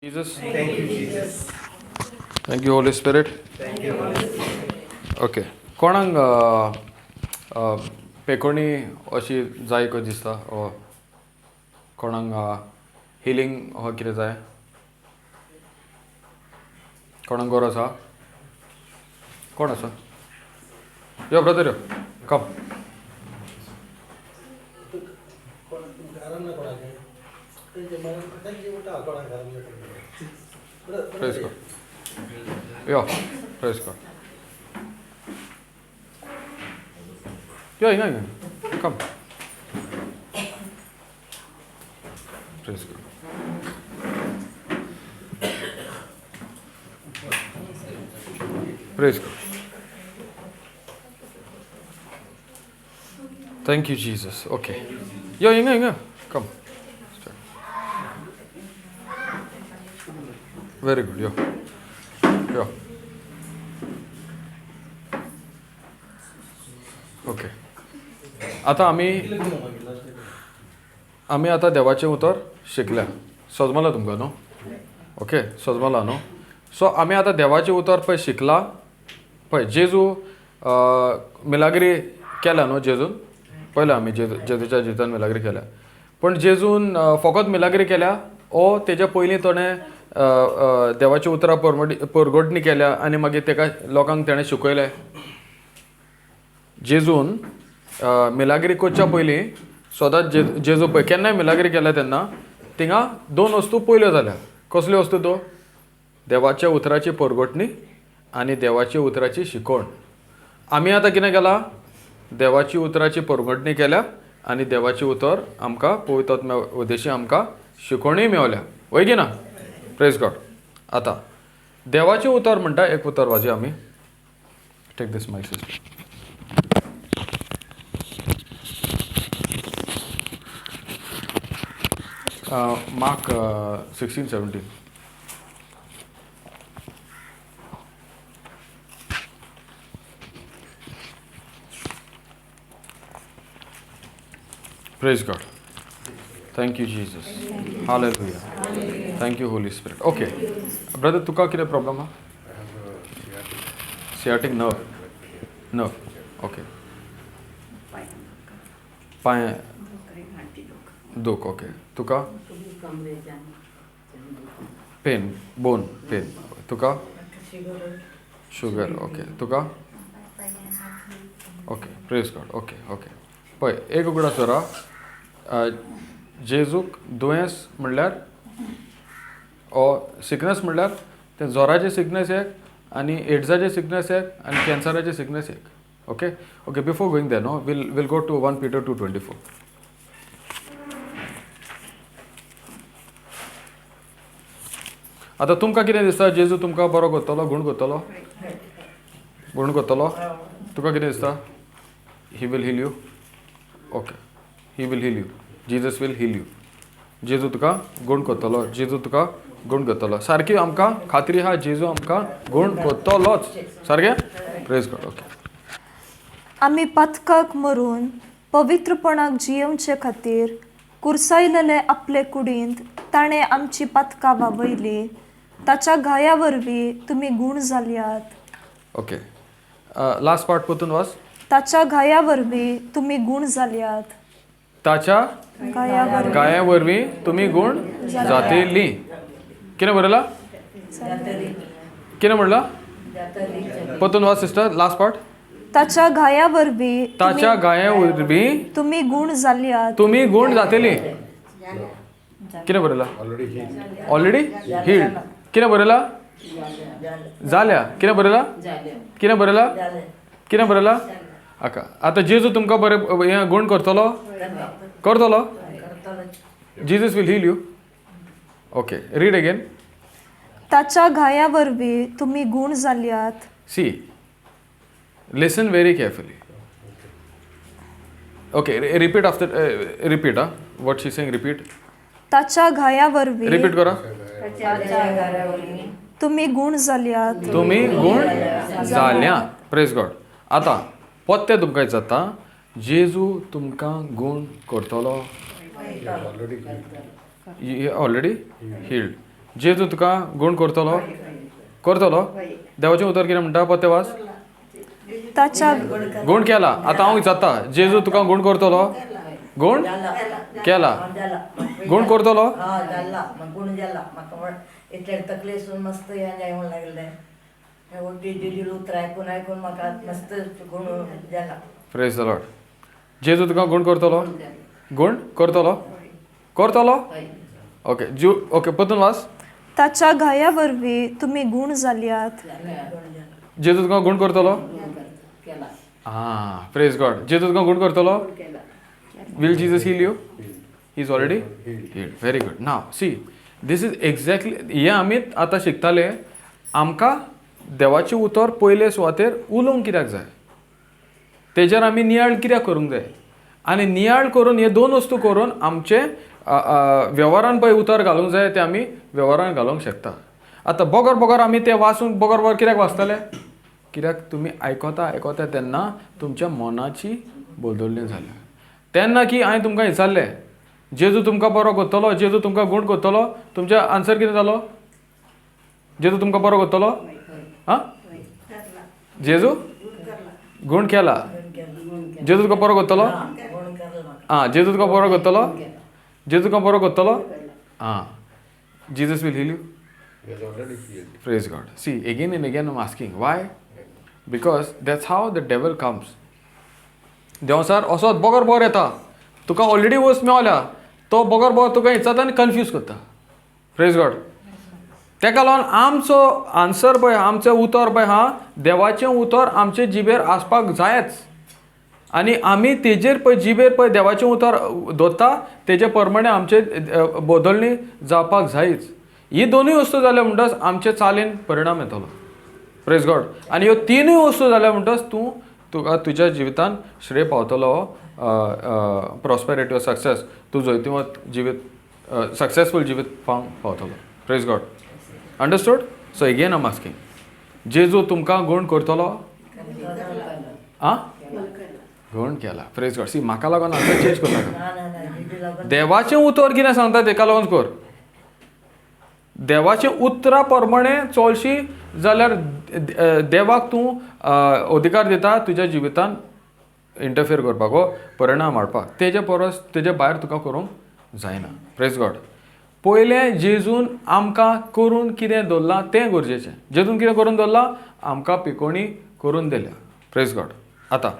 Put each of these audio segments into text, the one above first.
Jesus. Thank you, Jesus. Thank you, Holy Spirit. Thank you, Holy Spirit. Okay, कोणाक पेकोणी अशी जाय कशी दिसता ओ कोणाक हिलींग हो कितें जाय, कोणाक गरज आसा, कोण आसा? यो ब्रदर, यो, कम. Praise God. यो, प्रेज गॉड. यो हिंगा हिंगा, कम. Praise God. Praise God. Thank you Jesus. Okay, यो हिंगा हिंगा, कम. Very good. यो यो, ओके. आतां आमी आमी आतां देवाचें उतर शिकल्या, सजमलां तुमकां न्हू? ओके, सजमलां न्हू? सो आमी आतां देवाचें उतर पळय शिकलां. पळय जेजू मिलाग्री केल्या न्हू, जेजून पळयला आमी, जेजूच्या जिवितान मिलाग्री केल्या. पूण जेजून फकत मिलाग्री केल्या ओ तेज्या पयलीं ताणें देवाची उतरां परगटणी केल्या आनी मागीर तेका लोकांक तेणें शिकयलें. जेजून मिलाग्री करच्या पयलीं सदांच जेजू पळय केन्नाय मिलाग्री केल्या तेन्ना थिंगा दोन वस्तू पयल्यो जाल्या. कसल्यो वस्तू त्यो? देवाच्या उतराची परगटणी आनी देवाच्या उतराची शिकवण. आमी आतां कितें केलां? देवाची उतराची परगटणी केल्या आनी देवाचें उतर आमकां पवित्र आत्म्या उद्देशी आमकां शिकवणूय मेवल्या, वय की ना? Praise God. आतां देवाचें उतर म्हणटा एक उतर वाजया आमी. Take this mic sister. Mark 16:17. Praise God. Thank you Jesus. Hallelujah. Thank you Holy Spirit. Okay brother, तुका कितें प्रॉब्लम आहा? Sciatic nerve. Nerve, okay. पांय दुख, ओके. तुका पेन, बोन पेन. तुका शुगर, ओके. तुका okay. Praise God. Okay okay. पळय एक उगडास दवरा, जेजूक दुयेंस म्हणल्यार ओ सिकनस म्हणल्यार तें जोराचें सिकनस एक आनी एड्साचें सिकनस एक आनी कॅन्सराचें सिकनस एक. Okay okay, before going there no will go to 1 Peter 2:24. आतां तुमकां कितें दिसता? जेजू तुमकां बरो करतलो, गूण करतलो, गूण करतलो? तुका कितें दिसता? He will heal you. Okay, he will heal you. Jesus will heal you. जेजू तुका गूण करतलो, जेजू तुका गूण करतलो. सारकी आमकां खात्री आहा, जेजू आमकां गूण करतलोच. सारकें? Praise God. Okay. आमी पातकाक मरून पवित्रपणाक जियेवचे खातीर कुर्सायलेले आपले कुडींत ताणें आमची पातकां वावयली, ताच्या घाया वरवीं तुमी गूण जाल्यात. ओके, लास्ट पार्ट परतून वाच. ताच्या घाया वरवीं तुमी गूण जाल्यात. ताच्या घाया वरवीं तुमी गूण जातेली. कितें बरयलां? कितें म्हणलां? परतून वाच सिस्टर, लास्ट पार्ट. ताच्या घाया वरवीं, ताच्या घाया वरवीं तुमी गूण जाल्यात. तुमी गूण जातेली. कितें बरयलां? Already healed. कितें बरयलां? जाल्या. कितें बरयलां? कितें बरयलां? कितें बरयलां? आका आतां जेजू तुमकां बरें हें गूण करतलो, करतलो? Jesus will heal you. Okay, read again. ताच्या घाया वरवीं तुमी गूण जाल्यात. See, listen very carefully. Okay, repeat after, repeat what she saying, repeat. ताच्या घाया वरवीं रिपीट करा. तुमी गूण जाल्यात. तुमी गूण जाल्या. Praise God. आतां पत्ते तुमकां जाता, जेजू तुमकां गूण करतलो. Already healed. जेजू तुका गूण करतलो? करतलो? देवाचें उतर कितें म्हणटा? पत्ते वाच. ताच्या गूण केला. आतां हांव विचारता, जेजू तुका गूण करतलो? गूण केला. गूण करतलो? जाला, गूण जाला. म्हाका इतले तकलेसून मस्त हें जाय म्हणून लागलें. जेजूले उतरां आयकून आयकून म्हाका मस्त गूण जाला. Praise the Lord. जेजू तुका गूण करतलो? गूण करतलो? करतलो? ओके जू ओके परतून वाच. ताच्या घाया वरवीं तुमी गूण जाल्यात. जेजू तुका गूण करतलो? आं, प्रेज गॉड. जेजू तुका गूण करतलो? Will Jesus heal you? He is already healed. Very good. Now see, this is exactly हें आमी आतां शिकताले. आमकां देवाचें उतर पयले सुवातेर उलोवंक कित्याक जाय, तेजेर आमी नियाळ कित्याक करूंक जाय, आनी नियाळ करून हे दोन वस्तू करून आमचे वेव्हारान पळय उतर घालूंक जाय, तें आमी वेव्हारान घालूंक शकता. आतां बगर बगर आमी तें वाचूंक बगर बगर कित्याक वाचतले? कित्याक तुमी आयकता आयकता तेन्ना तुमच्या मनाची बदलणी जाल्या. तेन्ना की हांवें तुमकां विचारलें, जेजू तुमकां बरो करतलो, जेजू तुमकां गूण करतलो, तुमचें आन्सर कितें जालो? जेजू तुमकां बरो करतलो? आं, जेजू गूण केला. जेजू तुका बरो करतलो? आं, जेजू तुका बरो करतलो? जेजू तुका बरो करतलो? आं, Jesus will heal you. Praise God. See, again and again I am asking why? Because that's how the devil comes. देंवचार असोच बगर बगर येता, तुका ऑलरेडी वस्त मेवल्या, तो बगर बगर तुका विचारता आनी कन्फ्यूज करता. Praise God. तेका लागून आमचो आन्सर पळय, आमचें उतर पळय आहा, देवाचें उतर आमचे जिबेर आसपाक जायच, आनी आमी तेजेर पळय जिबेर पळय देवाचें उतर दवरता, तेजे प्रमाणे आमचे बदलणी जावपाक जायच. ही दोनूय वस्तू जाल्या म्हणटच आमचे चालीन परिणाम येतलो. Praise God. आनी ह्यो तिनूय वस्तू जाल्या म्हणटच तूं तुका तुज्या जिवितान श्रेय पावतलो, प्रॉस्पेरिटी वा सक्सेस, तूं जैतिवंत जिवीत, सक्सेसफूल जिवीत पावंक पावतलो. Praise God. Understood? So again I'm asking, जेजू तुमकां गूण करतलो? आं, गूण केला. Praise God. सी, म्हाका लागून आन्सर चेंज करनाका. देवाचें उतर कितें सांगता तेका लागून कर. देवाचें उतरा प्रमाणे चलशी जाल्यार देवाक तूं अधिकार दिता तुज्या जिवितान इंटरफियर करपाक वो परिणाम हाडपाक. तेजे परस तेजे भायर तुका करूंक जायना. Praise God. पयलें जेजून आमकां करून कितें दवरलां तें गरजेचें. जेजून कितें करून दवरलां? आमकां पिकोवणी करून दिल्या. Praise God. आतां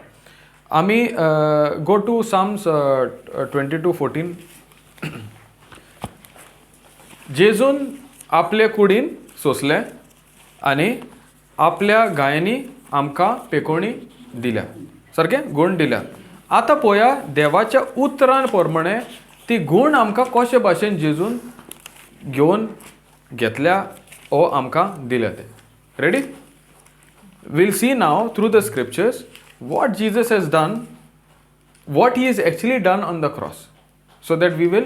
आमी गो टू साम्स 22:14. जेजून आपले कुडीन सोंसलें आनी आपल्या गायांनी आमकां पेकोवणी दिल्या, सारकें गूण दिल्या. आतां पळोवया देवाच्या उतरान प्रमाणे ती गूण आमकां कशे भाशेन जेजून घेवन घेतल्या ओ आमकां दिल्या ते. Ready? We'll see now through the scriptures what Jesus has done, what he is actually done on the cross, so that we will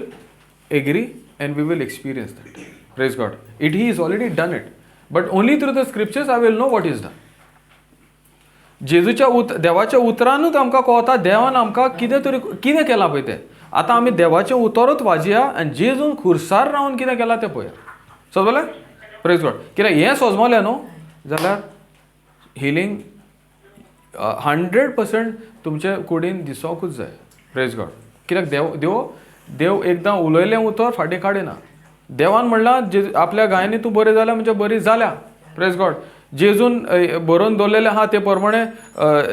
agree and we will experience that. Praise God. It he is already done it, but only through the scriptures I will know what is done. जेजूच्या देवाच्या उतरानूच आमकां कळता देवान आमकां कितें तरी कितें केलां पळय तें. आतां आमी देवाचें उतरूच वाजया आनी जेजून खुर्सार रावन कितें केलां तें पळया. समजलें? Praise God. कित्याक हें सोजमलें न्हू जाल्यार हिलींग 100% तुमचे कुडीन दिसोंकूच जाय. Praise God. कित्याक देव देव देव एकदां उलयलें उतर फाटीं काडिना. देवान म्हणलां जे आपल्या गायांनी तूं बरी जाल्या म्हणजे बरी जाल्या. Praise God. जेजून बरोवन दवरलेलें आहा ते प्रमाणे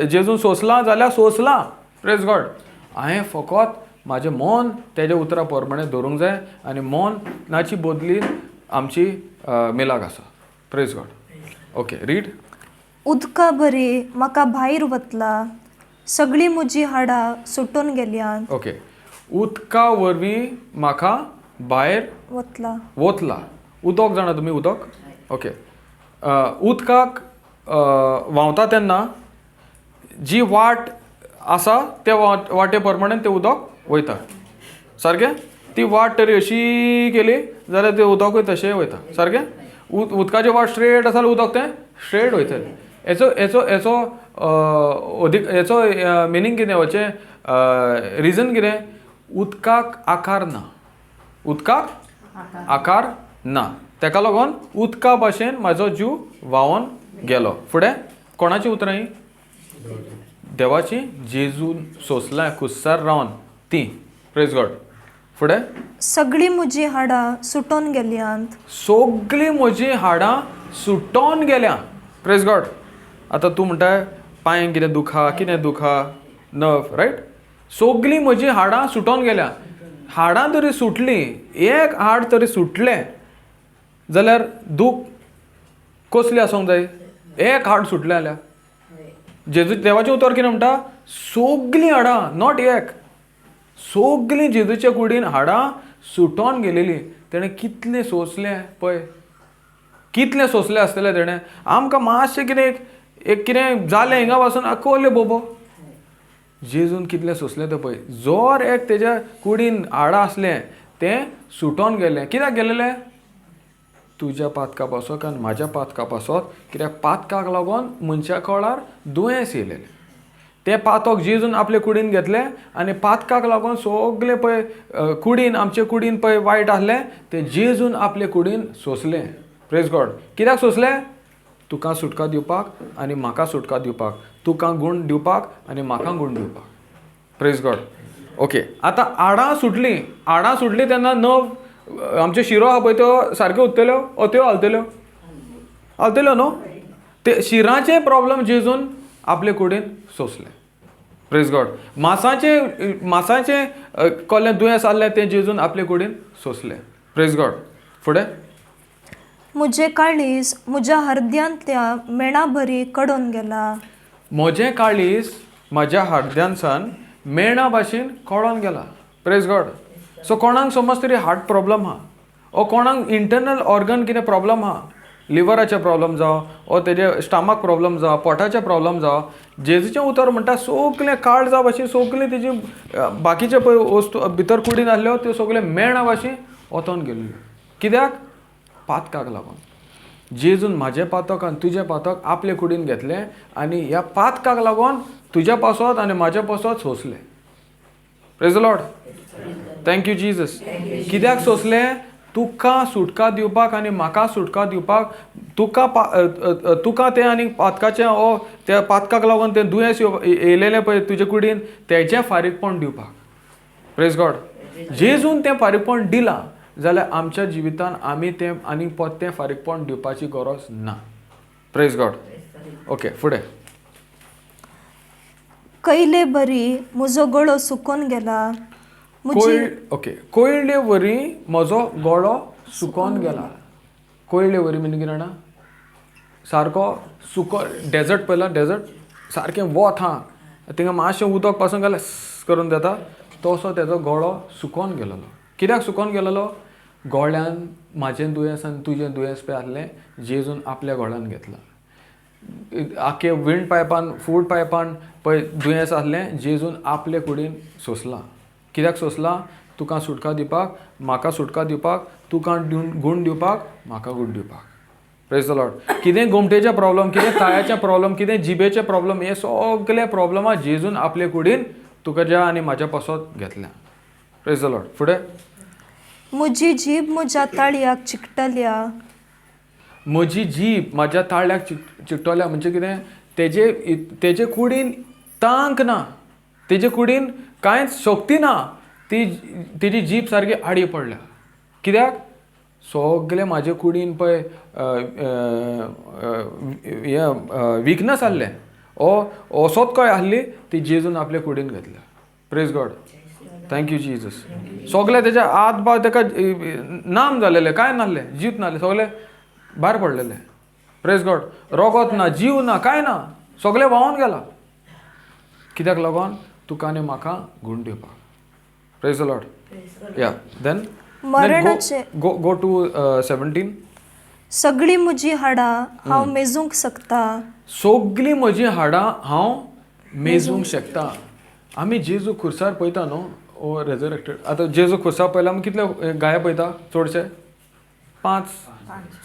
जेजून सोंसलां जाल्यार सोंसलां. Praise God. हांवें फकत म्हाजें मन तेज्या उतरा प्रमाणे दवरूंक जाय आनी मनाची बदली आमची मिलाग आसा. Praise God. Okay, read. उदका बरी म्हाका भायर वतला, सगळीं म्हजीं हाडां सुटून गेल्यात. ओके, उदका वरवीं म्हाका भायर वतला. वतला. उदक जाणा तुमी? उदक. ओके, उदकाक व्हांवता तेन्ना जी वाट आसा त्या वाटे प्रमाणे तें उदक वयता. सारकें? ती वाट तरी अशी केली जाल्यार तें उदकूय तशें वयता. सारकें? उदकाची वाट स्ट्रेट आसा जाल्यार उदक तें स्ट्रेट वयतलें. हेचो हेचो हेचो अदीक हेचो मिनींग कितें, हेचें रिजन कितें? उदकाक आकार ना. उदकाक आकार ना. तेका लागून उदका भाशेन म्हाजो जीव व्हांवोन गेलो. फुडें कोणाची उतरां ही? देवाची. जेजून सोंसलां खुस्सार रावन ती. Praise God. फुडें सगळीं म्हजीं हाडां सुटोन गेल्यांत. सगळीं म्हजीं हाडां सुटोन गेल्या. Praise God. आतां तूं म्हणटा पांयांक कितें दुखा, कितें दुखा, नर्व, रायट? सगळीं म्हजीं हाडां सुटोन गेल्या. हाडां तरी सुटलीं, एक हाड तरी सुटलें जाल्यार दूख कसली आसूंक जाय? एक हाड सुटलें जाल्यार. जेजू देवाचें उतर कितें म्हणटा? सगळीं हाडां, not एक, सगळीं जेजूच्या कुडीन हाडां सुटोन गेलेलीं. तेणें कितलें सोंसलें पळय, कितलें सोंसलें आसतलें तेणें. आमकां मातशें कितें एक कितें जालें हिंगा पासून कोल्ले बोबो. जेजून कितलें सोंसलें तें पळय. जोर एक तेज्या कुडीन हाडां आसलें तें सुटोन गेलें. कित्याक गेलेलें? तुज्या पातका पासत आनी म्हाज्या पातका पासत. कित्याक पातकाक लागून मनशा कळार दुयेंस येयलेलें. तें पातक जेजून आपले कुडीन घेतलें आनी पातकाक लागून सगलें पळय कुडीन, आमचे कुडीन पळय वायट आसलें तें जेजून आपले कुडीन सोंसलें. Praise God. कित्याक सोंसलें? तुका सुटका दिवपाक आनी म्हाका सुटका दिवपाक, तुका गूण दिवपाक आनी म्हाका गूण दिवपाक. Praise God. Okay, आतां हाडां सुटलीं. हाडां सुटलीं तेन्ना नव आमच्यो शिरो आहा पळय त्यो सारक्यो उत्तल्यो ओ त्यो हालतल्यो, हालतल्यो न्हू. ते शिरांचे प्रॉब्लम जेजून आपले कुडीन सोंसलें. Praise God. मासाचें मासाचें कोल्लें दुयेंस आहलें तें जेजून आपले कुडीन सोंसलें. Praise God. फुडें म्हजें काळीज म्हज्या हर्द्यांतल्या मेणा बरी कडोन गेला. म्हजें काळीज म्हज्या हर्द्यांसान मेणा भाशेन कळोन गेला. Praise God. सो कोणाक समज तरी हार्ट प्रॉब्लम आहा ओ कोणाक इंटरनल ऑर्गन कितें प्रॉब्लम आहा, लिवराचे प्रॉब्लम जावं ओ तेजे स्टमक प्रॉब्लम जावं, पोटाचे प्रॉब्लम जावं, जेजूचें उतर म्हणटा सगलें काळजा भाशेन सगलें तेजी बाकीचे पळय वस्तू भितर कुडीन आसल्यो त्यो सगल्यो मेणा भाशेन वतोन गेल्ल्यो. कित्याक? पातकाक लागून. जेजून म्हाजें पातक आनी तुजें पातक आपले कुडीन घेतलें आनी ह्या पातकाक लागून तुज्या पासत आनी म्हाज्या पासत सोंसलें. Praise the Lord. Thank you Jesus. कित्याक सोंसलें? तुका सुटका दिवपाक आनी म्हाका सुटका दिवपाक. तुका तुका तें आनी पातकाचें ओ त्या पातकाक लागून तें दुयेंस येयलेलें पळय तुजे कुडीन तेजें फारीकपण दिवपाक. Praise God. जेजून तें फारीकपण दिलां जाल्यार आमच्या जिवितान आमी तें आनी परतें फारीकपण दिवपाची गरज ना. Praise God. Okay, फुडें कयले बरी म्हजो गळो सुकोन गेला. ओके, कोयले वरी म्हजो गळो सुकोन गेला. कोयले वरी म्हणजे कितें जाणा? सारको सुको डेजर्ट पळयला, डेजर्ट सारकें वत आहा, थिंगा मातशें उदक पासून घाल्यार करून जाता, तसो तेजो गळो सुकोन गेलेलो. कित्याक सुकोन गेलेलो? गळ्यान म्हाजें दुयेंस आनी तुजें दुयेंस पळय आसलें जेजून आपल्या गळ्यान घेतलां. आख्खे विंड पायपान फूड पायपान पळय दुयेंस आसलें जेजून आपले कुडीन सोंसलां. कित्याक सोंसलां? तुका सुटका दिवपाक, म्हाका सुटका दिवपाक, तुका गूण दिवपाक, म्हाका गूण दिवपाक. Praise the Lord. कितें गोमटेचें प्रॉब्लम, कितें ताळ्याचें प्रॉब्लम, कितें जिबेचें प्रॉब्लम, हे सगळे प्रॉब्लमां जेजून आपले कुडीन तुज्या आनी म्हाज्या पासत घेतल्या. Praise the Lord. फुडें म्हजी जीब म्हज्या ताळयाक चिकटल्या. म्हजी जीब म्हाज्या ताळ्याक चिकटल्या म्हणजे कितें? तेजे तेजे कुडीन तांक ना, तेजे कुडीन कांयच शक्ती ना, ती तेजी जीब सारकी आडी पडल्या. कित्याक? सगळे म्हाजे कुडीन पळय हें विकनस आहलें ओ असोत कय आहली ती जेजून आपले कुडीन घेतल्या. Praise God. Thank you Jesus. सगळे तेज्या हात पांय तेका नाम जालेले, कांय नासलें, जीव नासलें, सगळे भायर पडलेले. Praise God. रोगोत ना, जीव ना, कांय ना, सगळें व्हांवून गेला. कित्याक लागून? तुका आनी म्हाका गूण दिवपाक. Praise the Lord. Yeah then मरणाचे go go to 17. सगळीं म्हजीं हाडां हांव मेजूंक शकता. सगळीं म्हजीं हाडां हांव मेजूंक शकता. आमी जेजू खुर्सार पळयता न्हू, ओ रेजरेक्टेड. आतां जेजू खुर्सार पळयला आमी कितले गाये पळयता? चडशे 5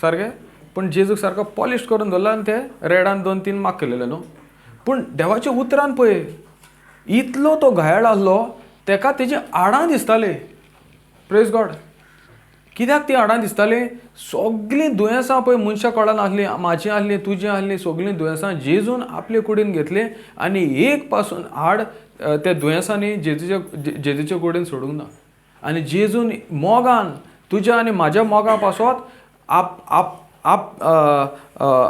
सारके. पूण जेजूक सारको पॉलिश करून दवरला आनी ते रेडान 2-3 मार्क केलेले न्हू. पूण देवाच्या उतरान पळय इतलो तो घायाळ आहलो तेका तेजी हाडां दिसताली. Praise God. कित्याक ती हाडां दिसतालीं? सगलीं दुयेंसां पळय मनशां कडेन आसलीं, म्हाजीं आसलीं, तुजीं आसलीं, सगलीं दुयेंसां जेजून आपले कुडीन घेतलीं आनी एक पासून हाड त्या दुयेंसांनी जेजूच्या कुडीन सोडूंक ना. आनी जेजून मोगान तुज्या आनी म्हाज्या मोगा पासत आप आप आप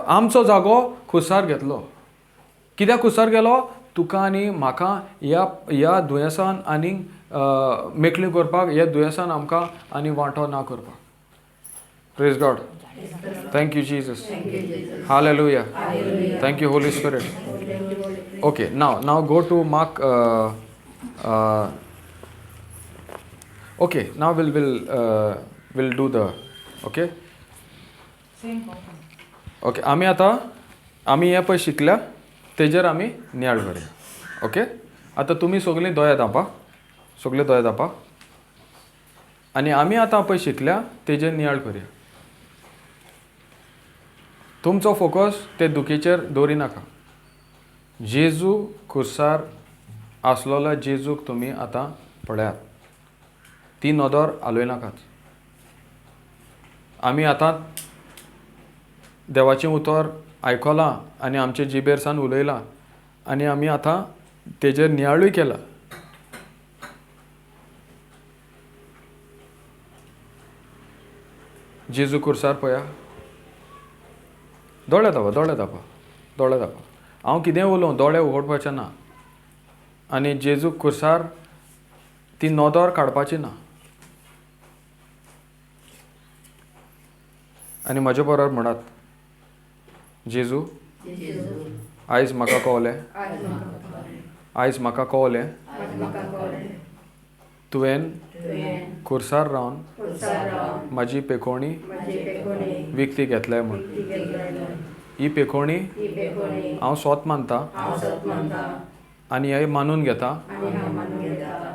आमचो जागो खुर्सार घेतलो. कित्याक खुर्सार गेलो? तुका आनी म्हाका ह्या ह्या दुयेंसान आनी मेकळी करपाक, ह्या दुयेंसान आमकां आनी वांटो ना करपाक. Praise God. Thank you Jesus. Hallelujah. Thank you Holy Spirit. Okay, now now go to Mark. Okay, now we'll we'll we'll do the okay. Okay, आमी आतां आमी हें पळय शिकल्या तेजेर आमी नियाळ करया. ओके, आतां तुमी सगळीं दोळे धांपा, सगळीं दोळे धांपा आनी आमी आतां पळय शिकल्या तेजेर नियाळ करया. तुमचो फोकस ते दुखीचेर दवरिनाका. जेजू खुर्सार आसलेलो जेजूक तुमी आतां पळयात, ती नदर हालयनाकात. आमी आतां देवाचें उतर आयकलां आनी आमचे जिबेर सान उलयलां आनी आमी आतां तेजेर नियाळूय केला. जेजू खुर्सार पळया, दोळे धांपा, दोळे धांपा, दोळे धांपा. हांव कितें उलोवं दोळे उगडपाचें ना आनी जेजू खुर्सार ती नदर काडपाची ना. आनी म्हजे बरोबर म्हणात, जेजू आयज म्हाका कवलें, आयज म्हाका कवलें तुवें खुर्सार रावन म्हाजी पेकोणी विकती घेतल्या म्हूण. ही पेकोणी हांव स्वत मानता आनी हें मानून घेता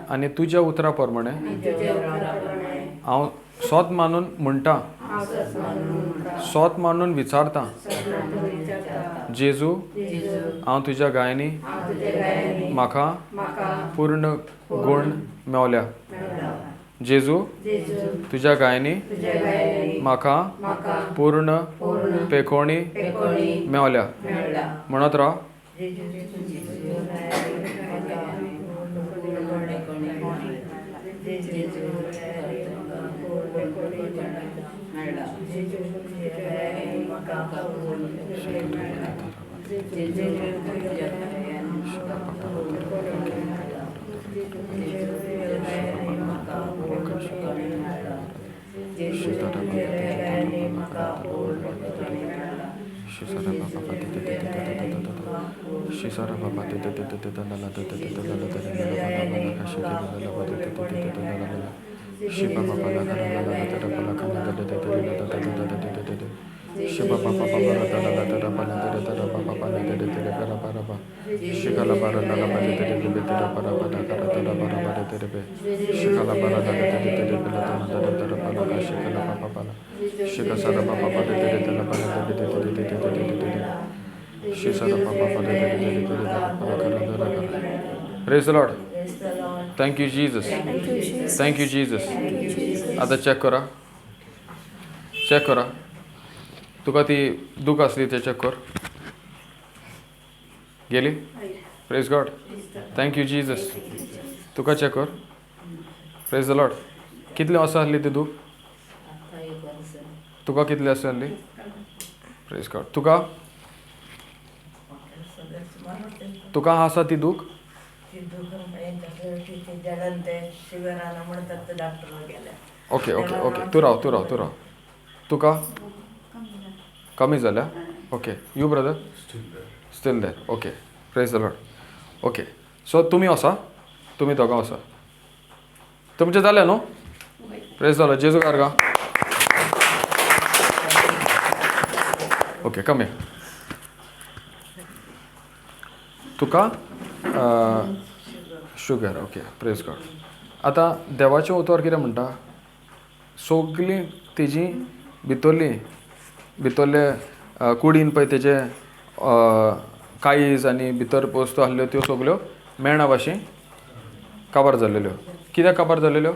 आनी तुज्या उतरा प्रमाणे हांव स्वत मानून म्हणटा, स्वत मानून विचारता, जेजू हांव तुज्या गायनी म्हाका पूर्ण गूण मेवल्या. जेजू तुज्या गायनी म्हाका पूर्ण पेकोणी मेवल्या. म्हणत राव. Praise the Lord. Thank you Jesus. Thank you Jesus. आतां चॅक करा, चॅक करा, तुका ती दूख आसली ते चॅक कर, गेली. Praise God. Thank you Jesus. तुका चॅक कर. Praise the Lord. कितले वर्सां आसली ती दूख तुका? कितले वर्सां आसली? Praise God. तुका तुका आसा ती दूख? ओके ओके ओके, तूं राव, तूं राव, तूं राव. तुका कमी जाल्या? Okay. You brother still there? Okay. Praise the Lord. Okay, so तुमी वसा, तुमी दोगां वसा. तुमचें जालें न्हू? Praise the Lord. जेजू कारगा. ओके, कमी तुका शुगर. Okay, praise God. आतां देवाचें उतर कितें म्हणटा? सगलीं तेजी भितरली भितरले कुडीन पळय तेजे काळीज आनी भितर वस्तू आसल्यो त्यो सगल्यो मेणा भाशेन काबार जाल्लेल्यो. कित्याक काबार जाल्लेल्यो?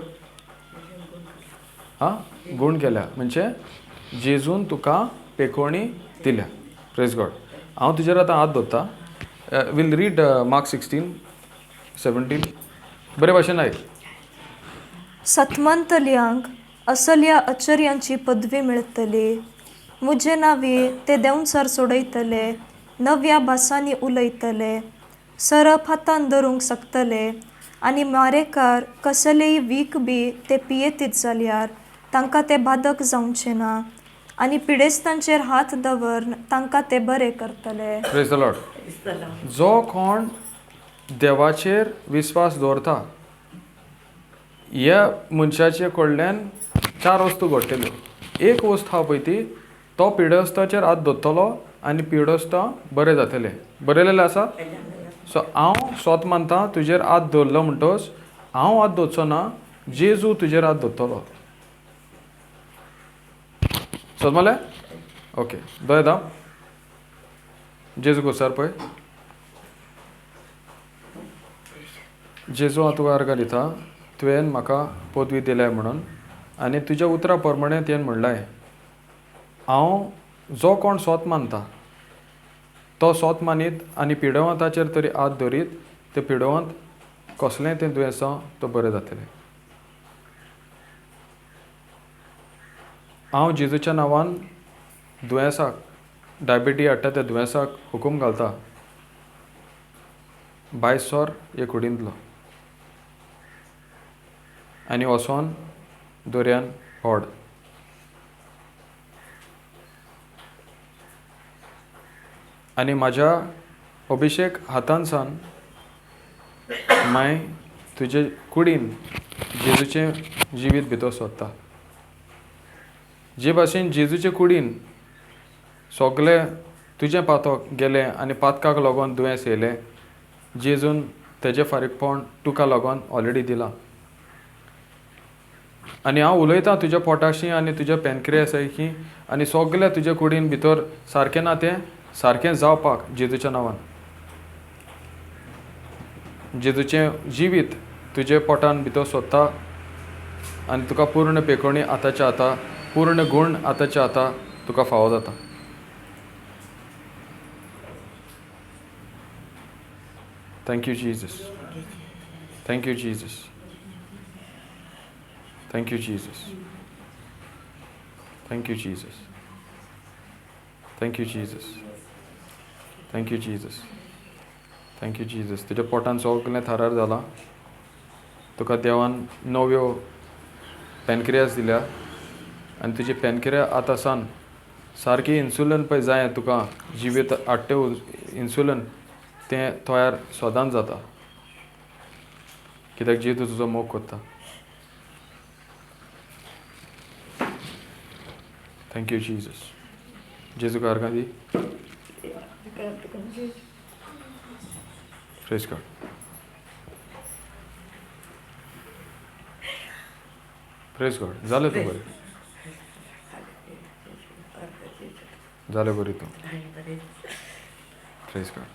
आं गूण केल्या म्हणजे जेजून तुका पेकोणी दिल्या. Praise God. हांव तुजेर आतां हात दवरता. We'll read Mark 16:17. बरे भाशेन आयक. सतमंतल्यांक असल्या अचर्यांची पदवी मेळटली. मुजे नांवी ते देंवचार सोडयतले, नव्या भासांनी उलयतले, सरप हातान धरूंक शकतले आनी मारेकार कसलेय वीख बी ते पियेतीत जाल्यार तांकां ते बादक जावचें ना आनी पिडेस्तांचेर हात दवरून तांकां ते बरे करतले. Praise the Lord. जो कोण देवाचेर विस्वास दवरता ह्या मनशाचे कडल्यान चार वस्तू घडटल्यो. एक वस्त आहा पळय ती तो पिडेस्ताचेर हात दवरतलो आनी पिडेस्तां बरें जातलें. बरयलेलें आसा. सो हांव स्वत मानता तुजेर हात दवरलो म्हणटच हांव हात दवरचो ना, जेजू तुजेर हात दवरतलो. समजलें? ओके, दोळे दाम. जेजू घोसार पळय. जेजू हांव तुका अर्गां दिता, तुवें म्हाका पदवी दिल्या म्हणून आनी तुज्या उतरा प्रमाणे तुवें म्हणलाय हांव जो कोण सोत मानता तो सोत मानीत आनी पिडवंताचेर तरी हात दवरीत ते पिडवंत कसलेंय तें दुयेंसां तो बरें जातलें. हांव जेजूच्या नांवान दुयेंसाक डायबिटी हाडटा त्या दुयेंसाक हुकूम घालता भायर सर हे कुडींतलो आनी वचोन दर्यान पड. आनी म्हाज्या अभिशेक हातान सावन माय तुजे कुडीन जेजूचें जिवीत भितर सोदता. जे भाशेन जेजूचे कुडीन सगळे तुजें पातक गेलें आनी पातकाक लागून दुयेंस येयलें, जेजून तेजें फारीकपण तुका लागून ऑलरेडी दिलां. आनी हांव उलयतां तुज्या पोटाशी आनी तुज्या पेनक्रियासाकी आनी सगळें तुज्या कुडीन भितर सारकें ना तें सारकें जावपाक जेजूच्या नांवान. जेजूचें जिवीत तुजे पोटान भितर सोदता आनी तुका पूर्ण पेकोणी आतांच्या आतां, पूर्ण गूण आतांच्या आतां तुका फावो जाता. Thank you Jesus. Thank you Jesus. Thank you Jesus. Thank you Jesus. Thank you Jesus. Thank you Jesus. Thank you Jesus. तुज्या पोटान सगळें थारार जालां. तुका देवान नव्यो पॅनक्रियास दिल्या आनी तुजी पॅनक्रिया आतां सान सारकी इन्सुलीन पळय जाय तुका जिवीत हाडटे इन्सुलीन तें तयार सदांच जाता कित्याक जेजू तुजो मोग करता. Thank you Jesus. जेजूक अर्गां the. Praise God. Praise God. जालें तूं बरें, जालें बरी तूं. Praise God.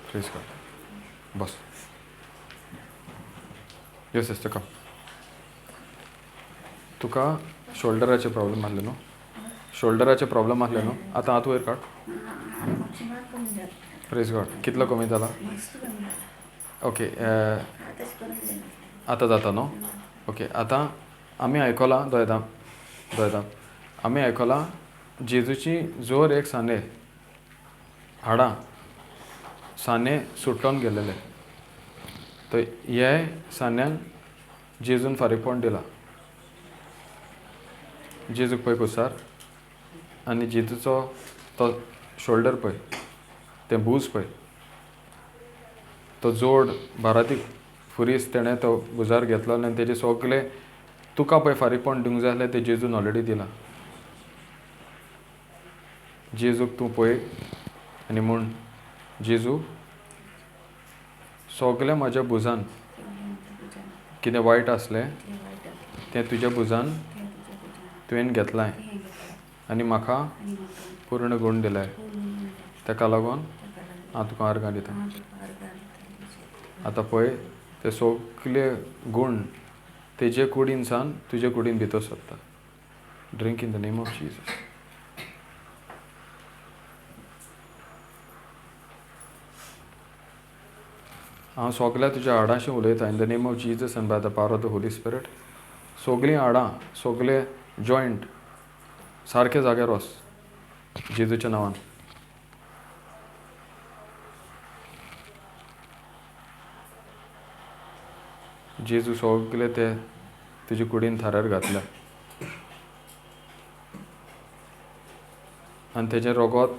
Praise God. बस. यो सिस्टर कम. तुका शोल्डराचे प्रॉब्लम आसले न्हू? शोल्डराचे प्रॉब्लम आसले न्हू? आतां हात वयर काड. Praise God. कितलो कमी जाला? ओके, आतां जाता न्हू? ओके, आतां आमी आयकलां, दोयदां दोयदां आमी आयकलां जेजूची जोर एक साने हाडां साने सुटोन गेलेले, तर हे सान्यांक जेजून फारीकपण दिलां. जेजूक पळय कुसार आनी जेजूचो तो शोल्डर पळय, तें भूज पळय, तो जोड बाराती फुरीस तेणें तो भुजार घेतलो आनी तेजे सगळे तुका पळय फारीकपण दिवंक जाय जाल्यार तें जेजून ऑलरेडी दिलां. जेजूक तूं पळय आनी म्हूण जेजू सगळें म्हाज्या भुजान कितें वायट आसलें तें तुज्या भुजान तुवें घेतलां आनी म्हाका पूर्ण गूण दिलाय, ताका लागून हांव तुका अर्गां दिता. आतां पळय ते सगळे गूण तेजे कुडीन सान तुजे कुडीन भितर सरता. Drink in the name of Jesus. हांव सोगल्या तुज्या हाडांशी उलयतां in the name of Jesus and by the power of the Holy Spirit. सोगलीं हाडां, सोगले जॉयंट सारके जाग्यार वच जेजूच्या नांवान. जेजू सगले ते तुजे कुडीन थारार घातल्या आनी तेजें रोगोत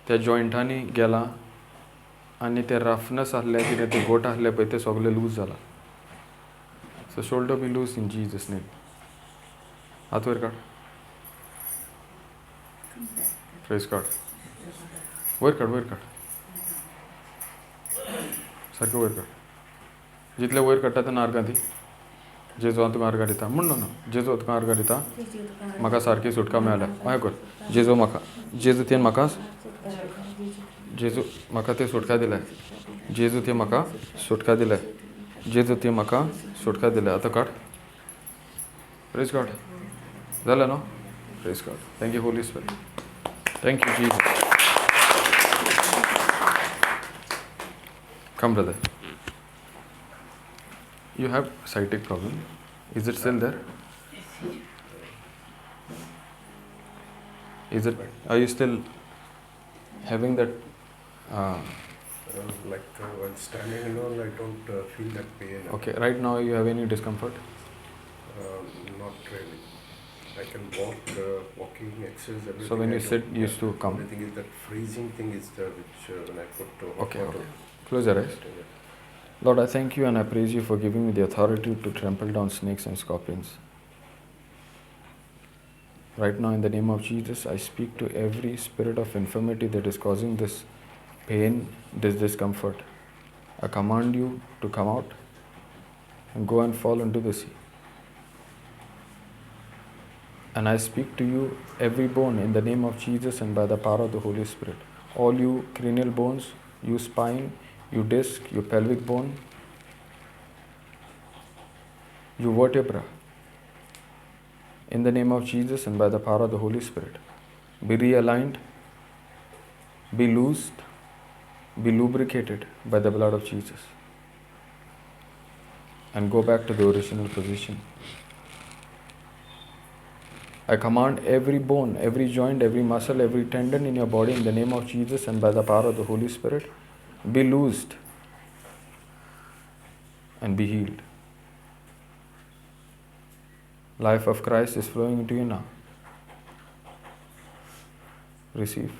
त्या जॉयंटांनी गेलां आनी ते रफनस आहले कितें ते गोट आहले पळय ते सगळे लूज जाला. So shoulder be loose in Jesus name. हात वयर काड. प्रेज गॉड. वयर काड, वयर काड, सारकें वयर काड. जितले वयर काडटा तेन्ना आर्गां दी. जेजू हांव तुका आर्गां दिता म्हण न्हू, जेजू हांव तुका आर्गां दिता, म्हाका सारकी सुटका मेळ्ळ्या. हय कर. जेजू म्हाका, जेजू तें म्हाका, जेजू म्हाका ते सुटका दिल्या, जेजू ते म्हाका सुटका दिल्या, जेजू ते म्हाका सुटका दिल्या. आतां काड. प्रेज गॉड. जालें न्हू? Praise God. Thank you Holy Spirit. Thank you Jesus. Come brother. You have sciatic problem. Is it still there? Is it? Are you still having that? Like while standing and all, I don't feel that pain. Okay. Right now, you have any discomfort? Not really. I can walk, walking, exercise, everything. So when you sit, you used to come. The thing is that freezing thing is there, which when I put hot okay, water. Okay. Close your eyes. Lord, I thank you and I praise you for giving me the authority to trample down snakes and scorpions. Right now, in the name of Jesus, I speak to every spirit of infirmity that is causing this pain, this discomfort. I command you to come out and go and fall into the sea. And I speak to you, every bone, in the name of Jesus and by the power of the Holy Spirit. All you cranial bones, you spine, you disc, your pelvic bone, your vertebra, in the name of Jesus and by the power of the Holy Spirit, be realigned, be loosed, be lubricated by the blood of Jesus, and go back to the original position. I command every bone, every joint, every muscle, every tendon in your body, in the name of Jesus and by the power of the Holy Spirit, be loosed and be healed. Life of Christ is flowing into you now. Receive.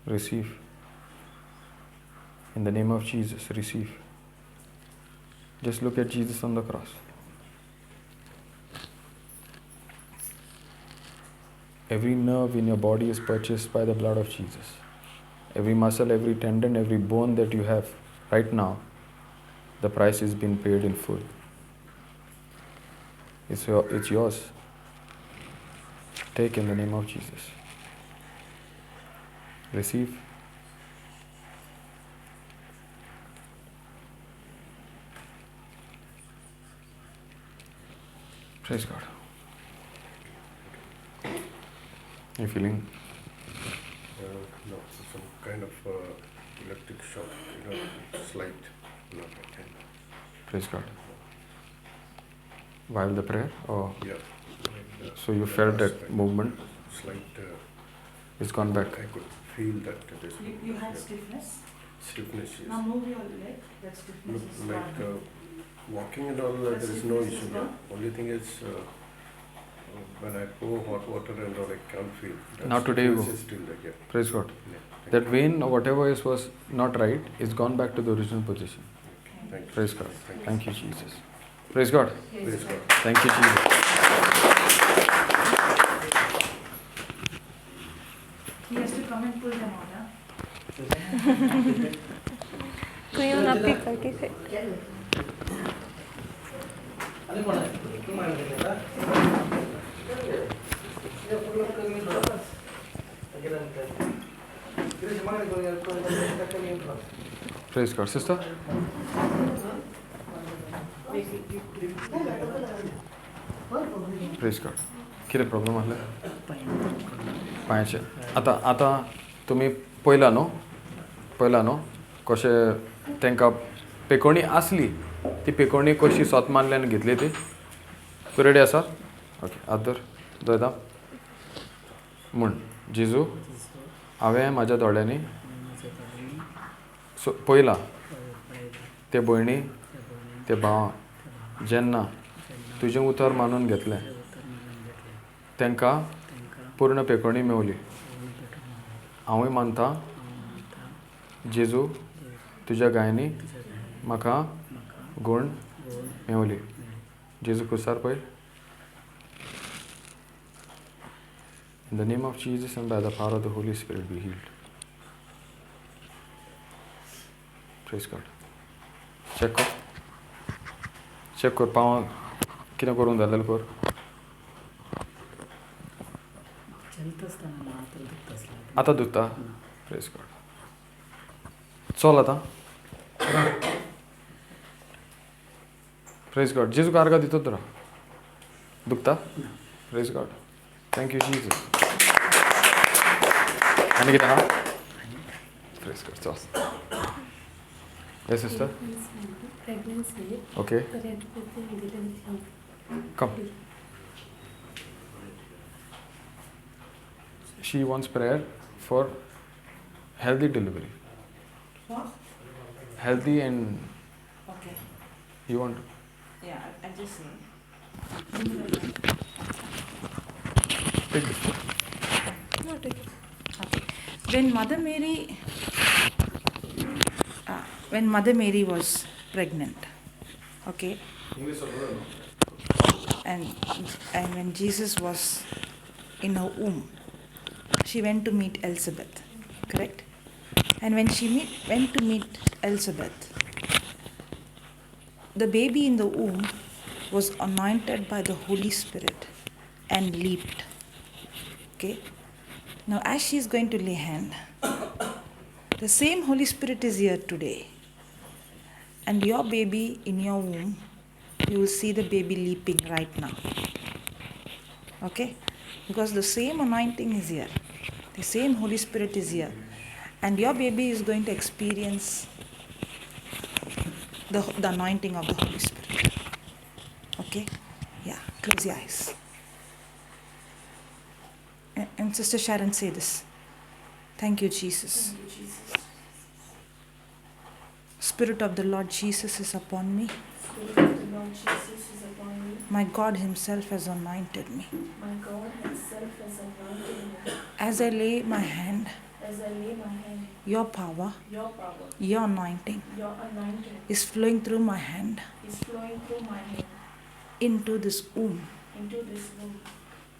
Receive. In the name of Jesus, receive. Just look at Jesus on the cross. Every nerve in your body is purchased by the blood of Jesus. Every muscle, every tendon, every bone that you have right now, the price has been paid in full. It's yours. Take in the name of Jesus. Receive. Praise God. You feeling? No, some kind of electric shock, you know, slight. Not that. Praise God. While the prayer? Or yeah. So you felt that movement? Slight. It's gone back. I could feel that. It is you had stiffness? Stiffness, yes. Now move your leg, that stiffness is like gone. Walking and all, there is no issue. Only thing is, when I pour hot water and all, I can't feel. That now today you go. Is still there, yeah. Praise God. Yeah, that vein or whatever is was not right, is gone back to the original position. Okay. Thank you. Praise God. Thank you. Thank you, Jesus. Praise God. Praise God. Thank you, Jesus. He has to come and pull them out, huh? Praise God. Sister? Praise God. कितें problem आसलें? पांयाचें. आतां आतां तुमी पयला न्हू, पयला न्हू कशें तांकां पेकोणी आसली, ती पेकोणी कशी सोत मारली आनी घेतली ती. तूं रेडी आसा? ओके, हात धर, दवरता म्हूण. जेजू, हांवें म्हाज्या दोळ्यांनी सो पयलां ते भयणी ते भावां जेन्ना तुजें उतर मानून घेतलें तांकां पूर्ण पेकोणी मेवली. हांवूय मानता जेजू तुज्या गायांनी म्हाका गूण मेवली. जेजू कुसार पळय. In the name of Jesus and by the power of the Holy Spirit be healed. Praise God. Check कर, चॅक कर पांव कितें करूंक जालें कर. आतां दुखता? Praise God. चल आतां. Praise God. जेजू आर्गां दिता तुका. दुखता? Praise God. Thank you Jesus. आनी कितें आहा? Praise God. चल. Yes, sister. Pregnancy. Okay. But everything didn't help. Come. She wants prayer for healthy delivery. What? Healthy and. Okay. You want? Yeah, I just. Take this. No, take it. Okay. When Mother Mary was pregnant, okay, and when Jesus was in her womb, she went to meet Elizabeth, correct? And when she went to meet Elizabeth, the baby in the womb was anointed by the Holy Spirit and leaped. Okay? Now as she is going to lay hand, the same Holy Spirit is here today. And your baby in your womb, you will see the baby leaping right now. Okay? Because the same anointing is here. The same Holy Spirit is here. And your baby is going to experience the anointing of the Holy Spirit. Okay? Yeah. Close your eyes. And Sister Sharon, say this. Thank you, Jesus. Thank you, Jesus. Spirit of the Lord Jesus is upon me. Spirit of the Lord Jesus is upon me. My God Himself has anointed me. My God Himself has anointed me. As I lay my hand, as I lay my hand, your power, your anointing, is flowing through my hand, is flowing through my hand, into this womb. Into this womb.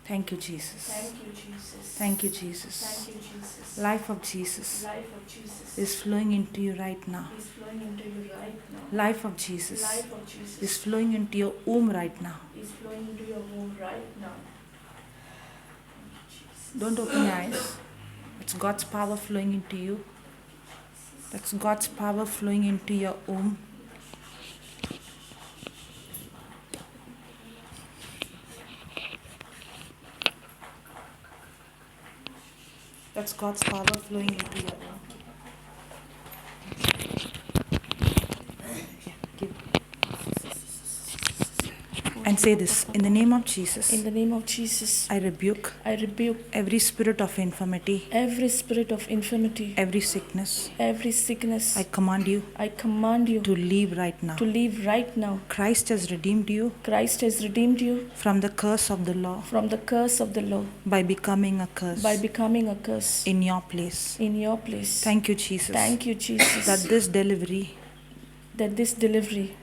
Thank you, Jesus. Thank you, Jesus. Thank you, Jesus. Thank you, Jesus. Life of Jesus. Life of Jesus is flowing into you right now. Is flowing into you right now. Life of Jesus. Life of Jesus is flowing into your womb right now. Is flowing into your womb right now. Thank you, Jesus. Don't open your eyes. It's God's power flowing into you. That's God's power flowing into your womb. That's God's power flowing into your womb. Yeah, give. And say this, in the name of Jesus. In the name of Jesus. I rebuke. I rebuke every spirit of infirmity. Every spirit of infirmity. Every sickness. Every sickness. I command you. I command you to leave right now. To leave right now. Christ has redeemed you. Christ has redeemed you from the curse of the law. From the curse of the law. By becoming a curse. By becoming a curse. In your place. In your place. Thank you, Jesus. Thank you, Jesus. That this delivery. That this delivery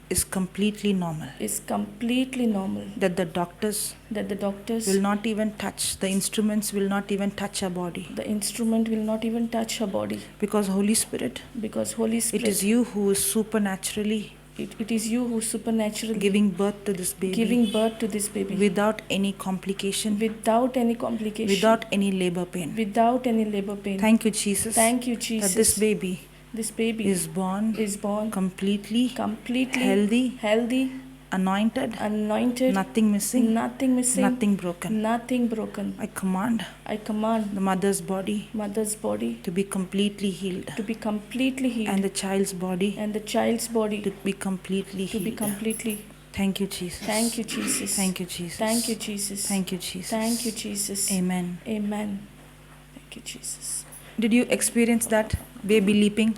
is completely normal. Is completely normal. That the doctors will not even touch, the instruments will not even touch her body. The instrument will not even touch her body. Because Holy Spirit. Because Holy Spirit. It is you who is supernaturally. It is you who supernaturally giving birth to this baby. Giving birth to this baby. Without any complication. Without any complication. Without any labor pain. Without any labor pain. Thank you, Jesus. Thank you, Jesus. That this baby. This baby is born completely healthy, healthy, Anointed, Anointed. Nothing missing, Nothing missing. Nothing broken. Nothing broken. I command I command the mother's body mother's body to be completely healed to be completely healed and the child's body and the child's body to be completely to be healed. completely. Thank you, Jesus. Thank you, Jesus. Thank you, Jesus. Thank you, Jesus. Thank you, Jesus. Thank you, Jesus. Amen. Amen. Thank you, Jesus. Did you experience that baby leaping?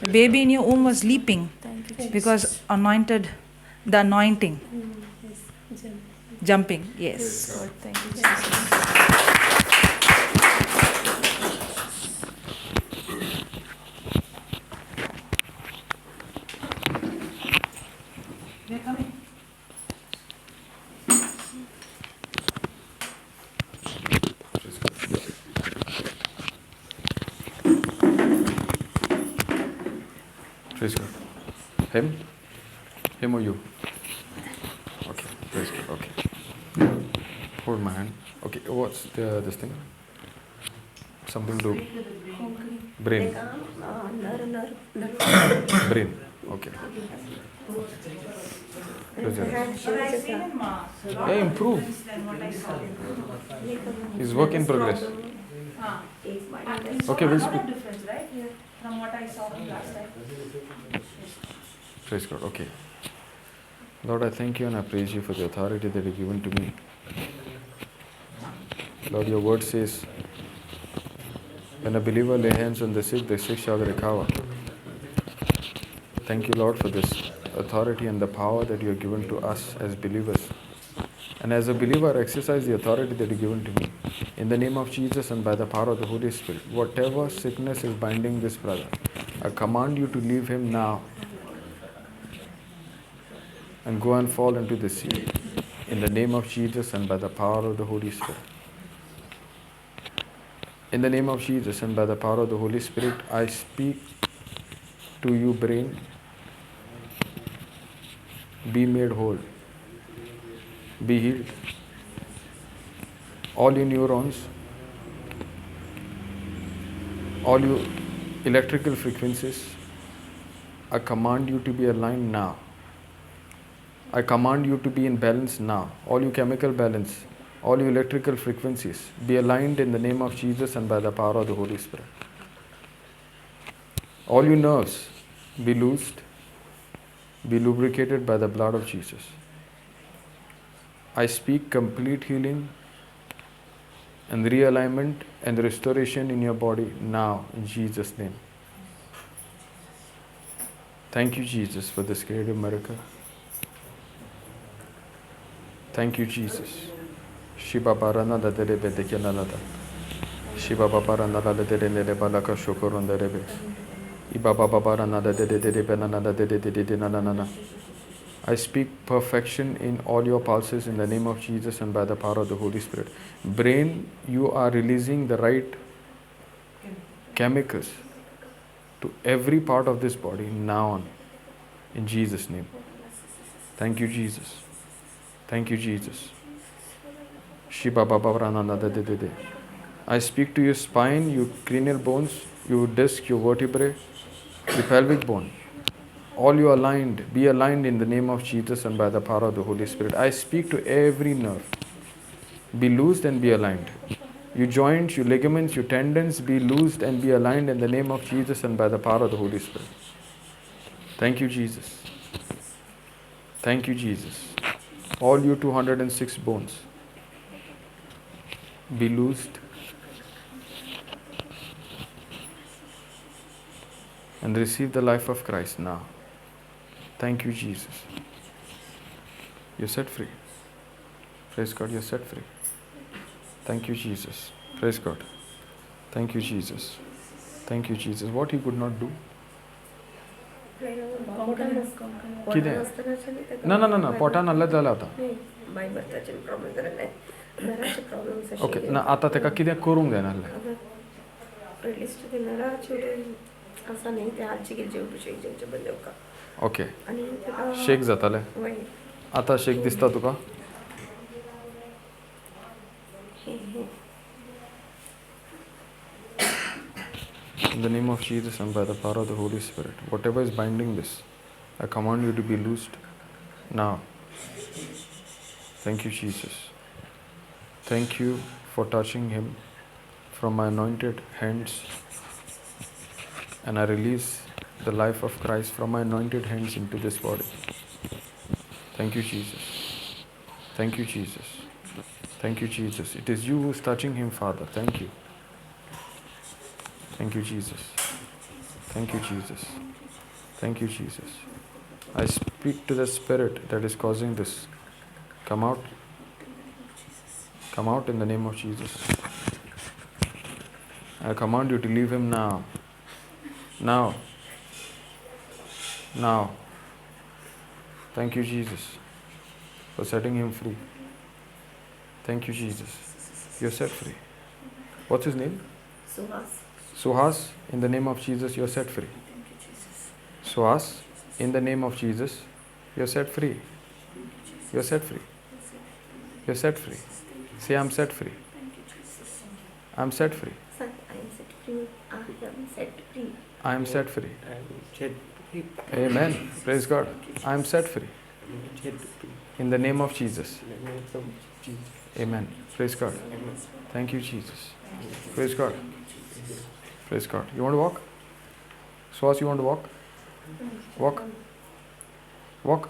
The baby in your womb was leaping Thank you, Jesus. because anointed, the anointing. Jumping, yes. God, thank you, Jesus. We're coming. Praise God. Him? Him or you? Okay, praise God. Okay. Hold my hand. Okay, what's the this thing? Something to brain. Brain. Okay. Close your eyes. Yeah, improve. It's work in progress. Okay, we'll speak. Difference, right? From what I saw last time. Praise God. Okay. Lord, I thank you and I praise you for the authority that you've given to me. Lord, your word says, when a believer lay hands on the sick shall recover. Thank you, Lord, for this authority and the power that you have given to us as believers. And as a believer, I exercise the authority that you have given to me. In the name of Jesus and by the power of the Holy Spirit, whatever sickness is binding this brother, I command you to leave him now and go and fall into the sea. In the name of Jesus and by the power of the Holy Spirit. In the name of Jesus and by the power of the Holy Spirit, I speak to you, brain. Be made whole. Be healed. All your neurons, all your electrical frequencies, I command you to be aligned now. I command you to be in balance now. All your chemical balance, all your electrical frequencies, be aligned in the name of Jesus and by the power of the Holy Spirit. All your nerves, be loosed, be lubricated by the blood of Jesus. I speak complete healing and realignment and restoration in your body now, in Jesus' name. Thank you, Jesus, for this creative miracle. Thank you, Jesus. Shiva Parana Derebe de Kenanada. Shiva Paparana de Balaka Shokoron Derebe. Ibaba Babarana de Banana de Nanana. I speak perfection in all your pulses in the name of Jesus and by the power of the Holy Spirit. Brain, you are releasing the right chemicals to every part of this body now on. In Jesus' name. Thank you, Jesus. Thank you, Jesus. Shiva Baba Prananda. I speak to your spine, your cranial bones, your disc, your vertebrae, your pelvic bone. All you aligned, be aligned in the name of Jesus and by the power of the Holy Spirit. I speak to every nerve. Be loosed and be aligned. Your joints, your ligaments, your tendons, be loosed and be aligned in the name of Jesus and by the power of the Holy Spirit. Thank you, Jesus. Thank you, Jesus. All your 206 bones, be loosed and receive the life of Christ now. Thank you, Jesus. You're set free. Praise God, you're set free. Thank you, Jesus. Praise God. Thank you, Jesus. Thank you, Jesus. What he could not do? कितें? ना ना ना ना पोटान आहलें जालें आतां. Okay ना आतां ताका कितें करूंक जायना आहलें. ओके शेक जातालें आतां शेक दिसता तुका? In the name of Jesus and by the power of the Holy Spirit, whatever is binding this, I command you to be loosed now. Thank you, Jesus. Thank you for touching him from my anointed hands. And I release the life of Christ from my anointed hands into this body. Thank you, Jesus. Thank you, Jesus. Thank you, Jesus. It is you who is touching him, Father. Thank you. Thank you, Jesus. Thank you, Jesus. Thank you, Jesus. I speak to the spirit that is causing this. Come out. Come out in the name of Jesus. I command you to leave him now. Now. Now. Thank you, Jesus, for setting him free. Thank you, Jesus. You're set free. What's his name? Suhas. Suhas, in the name of Jesus, you're set free. Thank you, Jesus. Suhas, in the name of Jesus, you're set free. You're set free. You're set free. Say, I'm set free. Thank you, Jesus. I'm set free. I am set free. I am set free. I am set free. I am set free. Amen. Praise God. I am set free. In the name of Jesus. Amen. Praise God. Thank you, Jesus. Praise God. Praise God. You want to walk? Suhas, you want to walk? Walk. Walk.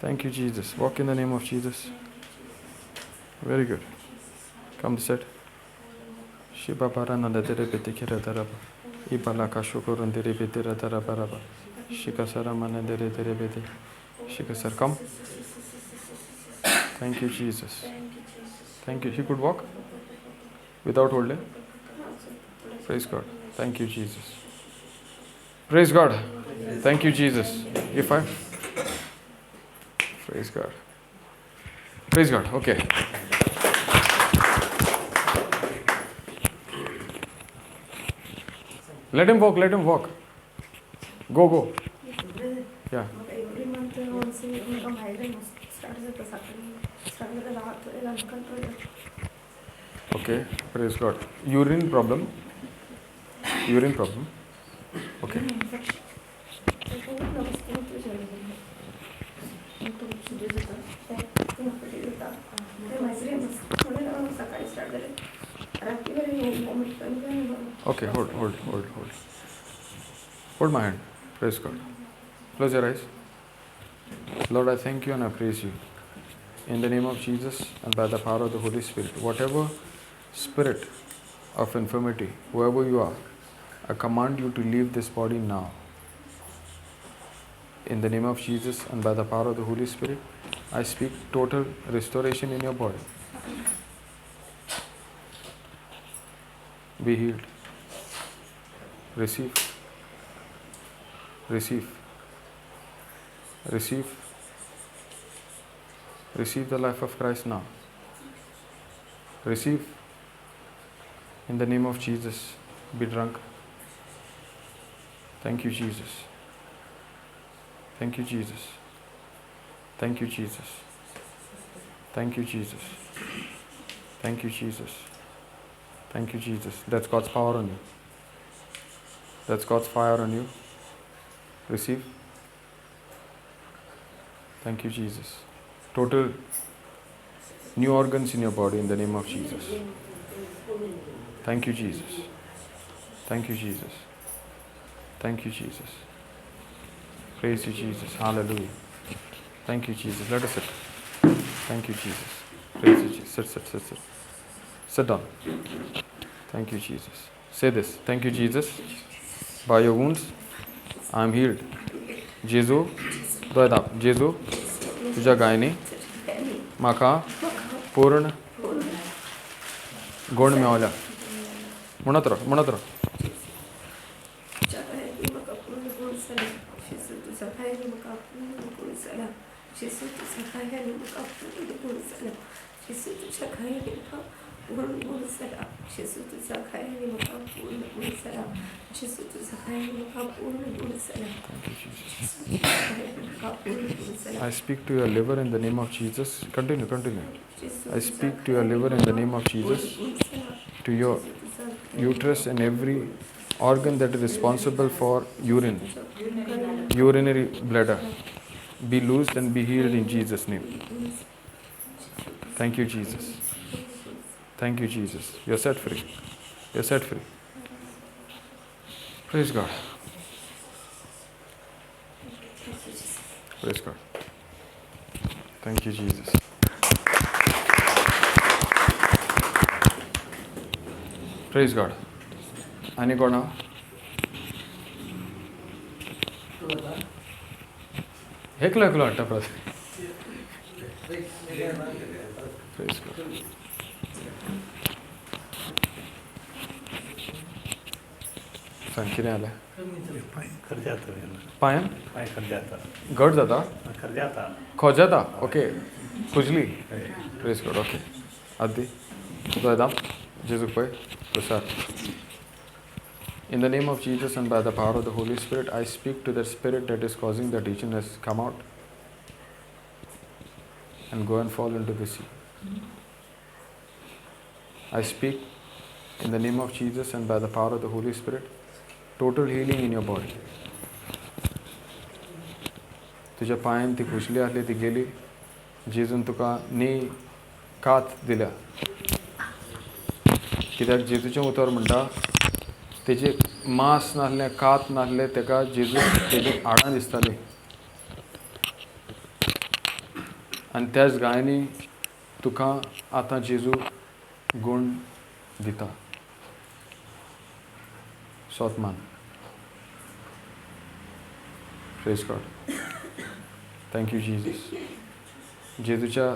Thank you, Jesus. Walk in the name of Jesus. Very good. Come sit. Come. Thank you, Jesus. Thank you. He could walk without holding. Praise God. Thank you, Jesus. Praise God. Thank you, Jesus. Give five. Praise God. Praise God. Okay. Let him walk. Let him walk. Go, go. Yeah. Every month once migraine start. Okay. Praise God. Urine problem. Urine problem. Okay. Okay, hold. Hold my hand. Praise God. Close your eyes. Lord, I thank you and I praise you. In the name of Jesus and by the power of the Holy Spirit, whatever spirit of infirmity, whoever you are, I command you to leave this body now. In the name of Jesus and by the power of the Holy Spirit, I speak total restoration in your body. Be healed. Receive. Receive. Receive. Receive the life of Christ now. Receive. In the name of Jesus, be drunk. Thank you, Jesus. Thank you, Jesus. Thank you, Jesus. Thank you, Jesus. Thank you, Jesus. Thank you, Jesus. That's God's power on you. That's God's fire on you. Receive. Thank you, Jesus. Total new organs in your body in the name of Jesus. Thank you, Jesus. Thank you, Jesus. Thank you, Jesus. Praise you, Jesus. Hallelujah. Thank you, Jesus. Let us sit. Thank you, Jesus. Praise you, Jesus. Sit, sit, sit, sit. Sit down. Thank you, Jesus. Say this. Thank you, Jesus. By your wounds, I am healed. Jesu, Jesu, तुझ्या gynae म्हाका पूर्ण गुण मेवल्या. म्हणत राव, म्हणत राव. Thank you, Jesus. I speak to your liver in the name of Jesus. Continue, continue. I speak to your liver in the name of Jesus, to your uterus and every organ that is responsible for urine. Urinary bladder, be loosed and be healed in Jesus' name. Thank you, Jesus. Thank you, Jesus. You're set free. You're set free. Praise God. Praise God. Thank you, Jesus. Praise God. आनी कोण? एकलो एकलो हाडटा परत. Praise God. सांग कितें जालें? पांयान घट जाता, खोजाता. ओके, खुजली. Praise God. Okay, आदी दोयदाम जेजूक पळय प्रसाद. In the name of Jesus and by the power of the Holy Spirit, I speak to the spirit that is causing the itchiness. Come out and go and fall into the sea. I speak in the name of Jesus and by the power of the Holy Spirit, total healing in your body. तुझ्या पांयान ती खुजली आसली ती गेली. जेजून तुका न्ही कात दिल्या. कित्याक जेजूचें उतर म्हणटा तेजे मांस नासलें, कात नासलें, तेका जेजू तेजी हाडां दिसतालीं. आनी त्याच गायांनी तुका आतां जेजू गूण दिता. सोत मान. Praise God. Thank you Jesus. जेजूच्या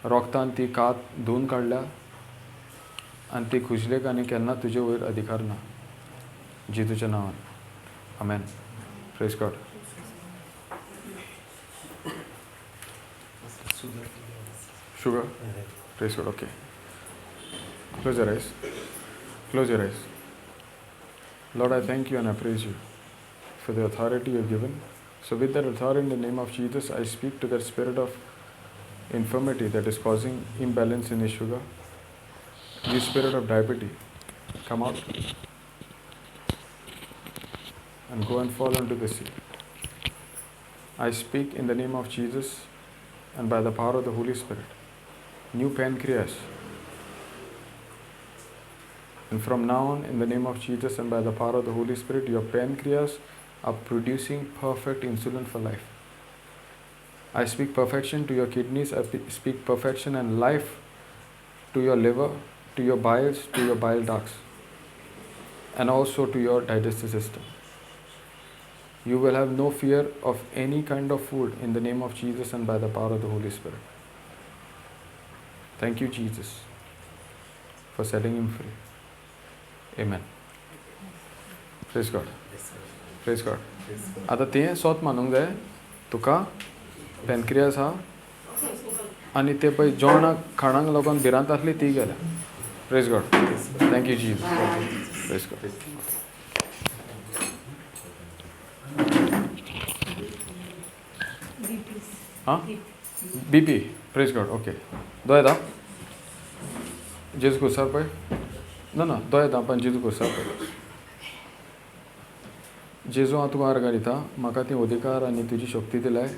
रोगतान ती कात धुवन काडल्या आनी ती खुजलेक आनी केन्ना तुजे वयर अधिकार ना. जेजूच्या नांवान आमेन. Praise God. Sugar. Praise God. Okay, close your eyes. Close your eyes. Lord, I thank you and I praise you for the authority you have given. So with that authority in the name of Jesus, I speak to that spirit of infirmity that is causing imbalance in his sugar. You spirit of diabetes, come out and go and fall into the sea. I speak in the name of Jesus and by the power of the Holy Spirit, new pancreas. And from now on, in the name of Jesus and by the power of the Holy Spirit, your pancreas are producing perfect insulin for life. I speak perfection to your kidneys. I speak perfection and life to your liver, to your biles, to your bile ducts, and also to your digestive system. You will have no fear of any kind of food in the name of Jesus and by the power of the Holy Spirit. Thank you, Jesus, for setting him free. Amen. Praise God. Praise God. आतां तें सोत मानूंक जाय तुका पॅनक्रियास आहा आनी ते पळय जेवणाक खाणाक लागून भिरांत आसली ती गेल्या. Praise God. Thank you Jesus. Praise God. आं, BP. Praise God. Okay, दोयता जेजू कुसार पळय. ना ना, दोयता पण जेजू कुसार पळय. जेजू, हांव तुका अर्गां दिता. म्हाका ती अधिकार आनी तुजी शक्ती दिलाय.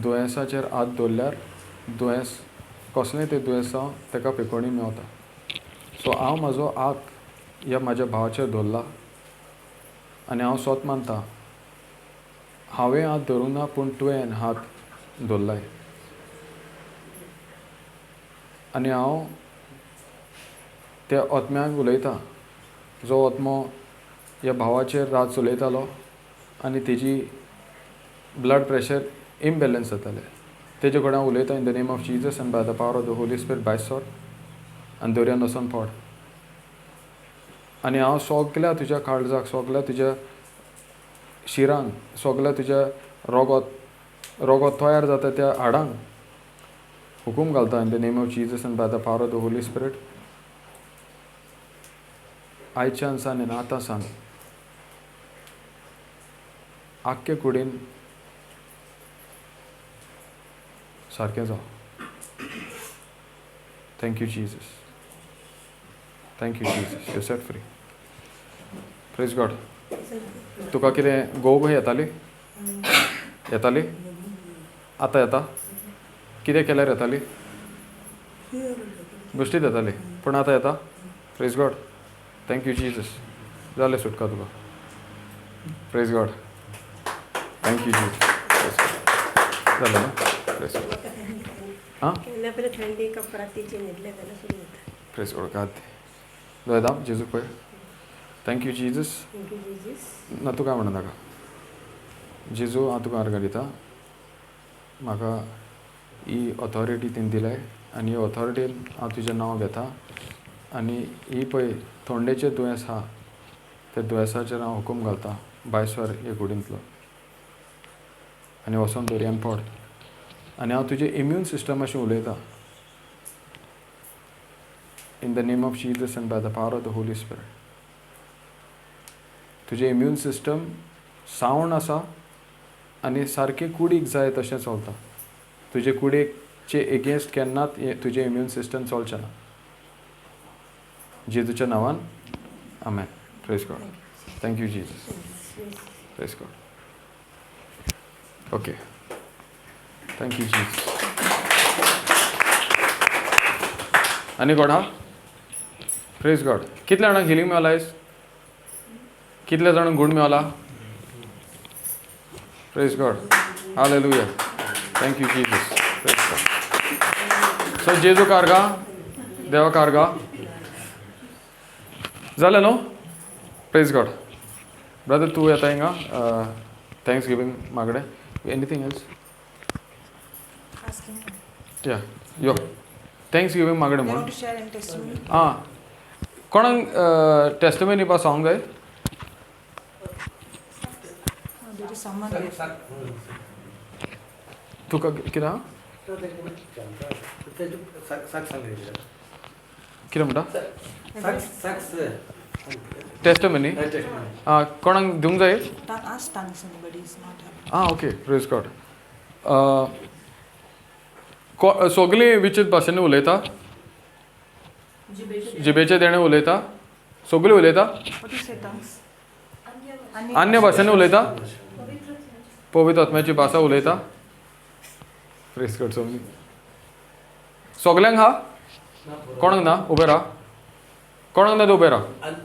दुयेंसाचेर हात दवरल्यार दुयेंस कसलें तें दुयेंस हांव ताका पेकोणी मेवता. सो हांव म्हाजो हात ह्या म्हाज्या भावाचेर दवरला आनी हांव सोत मानता हांवें हात धरूंक ना पूण तुवें हात दवरलाय. आनी हांव त्या आत्म्याक उलयतां जो आत्मो ह्या भावाचेर रात चलयतालो आनी तेजी ब्लड प्रेशर इमबॅलन्स जातालें. तेजे कडेन हांव उलयतां in the name of Jesus and by the power of the Holy Spirit बाय सोर आनी दर्यान वचोन पड. आनी हांव सगल्या तुज्या काळजाक, सगल्या तुज्या शिरांक, सगल्या तुज्या रोगोत रोगोत तयार जाता त्या हाडांक हुकूम घालता in the name of Jesus and by the power of the Holy Spirit. आयच्यान सान आनी आतां सान आख्खे कुडीन सारकें जावं. Thank you Jesus. Thank you Jesus. You set free. Praise God. तुका कितें गोव येताली? येताली? आतां येता? कितें केल्यार येताली? बेश्टीच येताली, पूण आतां येता. Praise God, thank you Jesus. जालें सुटका तुका. Praise God, thank you Jesus. जालें न्हू? प्रेज गॉड. आं, प्रेज गॉड. गाद जायता जेजूक पळय. Thank you Jesus. ना तूं काय म्हणू नाका. जेजू, हांव तुका अर्गां दिता. म्हाका ही ऑथॉरिटी तेणी दिलाय आनी ही ऑथॉरिटीन हांव तुजें नांव घेता आनी ही पळय थोंडेचें दुयेंस आहा त्या दुयेंसाचेर हांव हुकूम घालता भायर सर हे कुडींतलो आनी वचोन दर्यान पड. आनी हांव तुजें इम्यून सिस्टमाशी उलयतां. In the name of Jesus and by the power of the Holy Spirit. तुजें इम्यून सिस्टम सावंड आसा आनी सारकें कुडीक जाय तशें चलता. तुजे कुडीचे एगेन्स्ट केन्नाच तुजें इम्यून सिस्टम चलचें ना. जेजूच्या नांवान आमेन. Praise God, thank you Jesus. Praise God. Okay, thank you Jesus. आनी कोण हा? Praise God. कितल्या जाणांक हिलींग मेवला आयज? कितल्या जाणांक गूण Mewla? Praise God, hallelujah, thank you Jesus. Praise God. So जेजू कारगा, देवा कारगा जालें न्हू? प्रेज गॉड. ब्रदर तूं येता हिंगा thanks giving मागडे. Anything else? या यो thanks giving मागडे म्हूण. आं, कोणाक टेस्टिमनी बा सांगूंक जाय? तुका कितें कितें म्हणटा? टेस्टिमनी आं, कोणाक दिवंक जाय? आं, ओके, प्रेज गॉड. सगळीं विचित्र भाशेंनी उलयता, जिबेचे देणें उलयता, सगळीं उलयता, अन्य भाशेंनी उलयता, पवित्र आत्म्याची भाशा उलयता. Praise God. सगळीं सगल्यांक हा? कोणाक ना? उबें राव. कोणाक ना ते उबें राव.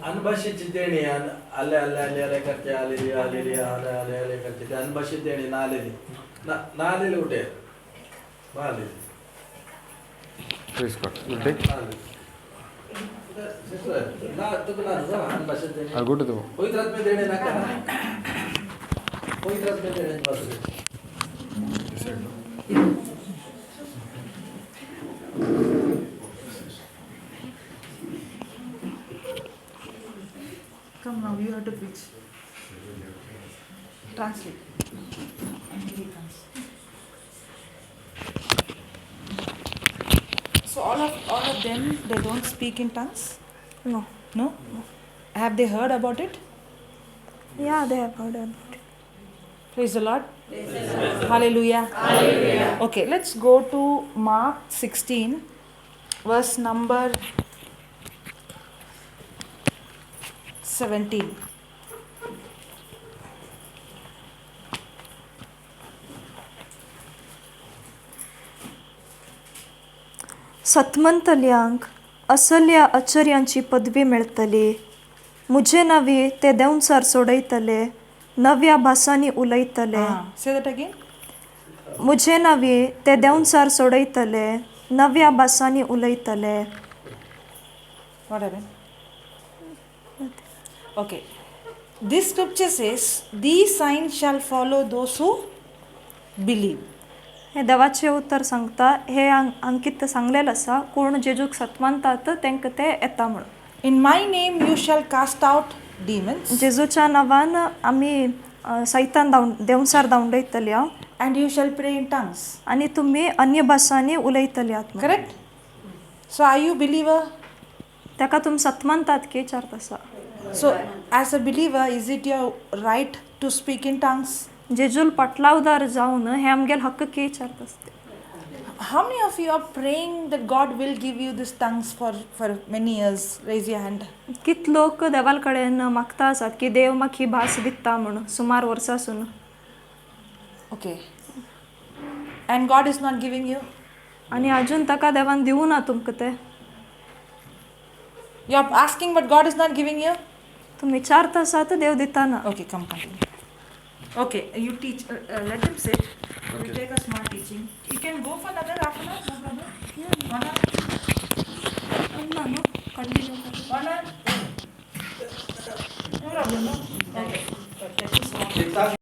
अनभाषेची देणी आले आले आले आले करते आलेली आलेली आले आले आले करते ते अनभाषेत देणे ना आलेली ना आलेले कुठे ना आलेली. Praise God. I'll go to the पवित्र आत्मे देणे नाका. पवित्र आत्मे देणे भाषा. Come now, you have to preach. Translate. And he comes. So all of them, they don't speak in tongues? No. No? No. Have they heard about it? Yeah, they have heard about it. Praise the Lord. Praise the Lord. Hallelujah. Hallelujah. Okay, let's go to Mark 16, verse number 17. सतमंतल्यांक असल्या अचर्यांची पदवी मेळटली. मुजे नावी ते देंवचार सोडयतले, नव्या भासांनी उलयतले. Say that again. मुजे नावी ते देंवचार सोडयतले, नव्या भासांनी उलयतले. What happened? Okay. This scripture says, these signs shall follow those who believe. हे देवाचें उतर सांगता, हे अंकित सांगलेलें आसा, कोण जेजूक सतमानतात तांकां ते येता म्हणून. In my name you shall cast out demons. जेजूच्या नांवान आमी सैतान देंवचार धांवडयतले. And you shall pray in tongues. आनी तुमी अन्य भासांनी उलयतले. Correct? So are you believer? ताका तुमी सतमानतात की विचारता आसा. So as a believer, is it your right to speak in tongues? जेजूल पाटलावदार जावन हे आमगेले हक्क की विचारता आसता. How many of you are praying that God will give you these tongues for many years? Raise your hand. कितले लोक देवाल कडेन मागता आसात की देव म्हाका ही भास दिता म्हणून सुमार वर्सां सून. Okay. And God is not giving you? आनी अजून ताका देवान दिवं ना तुमकां तें. You are asking, but God is not giving you? तुमी विचारता आसात, देव दिता ना. Okay, come, continue. Okay, you teach. Let him sit. We'll take a small teaching. You can go for another half an hour, no problem. Yeah. 1 hour. ना न्हू continue. 1 hour. No problem, no? Okay. But let me stop. एक तास.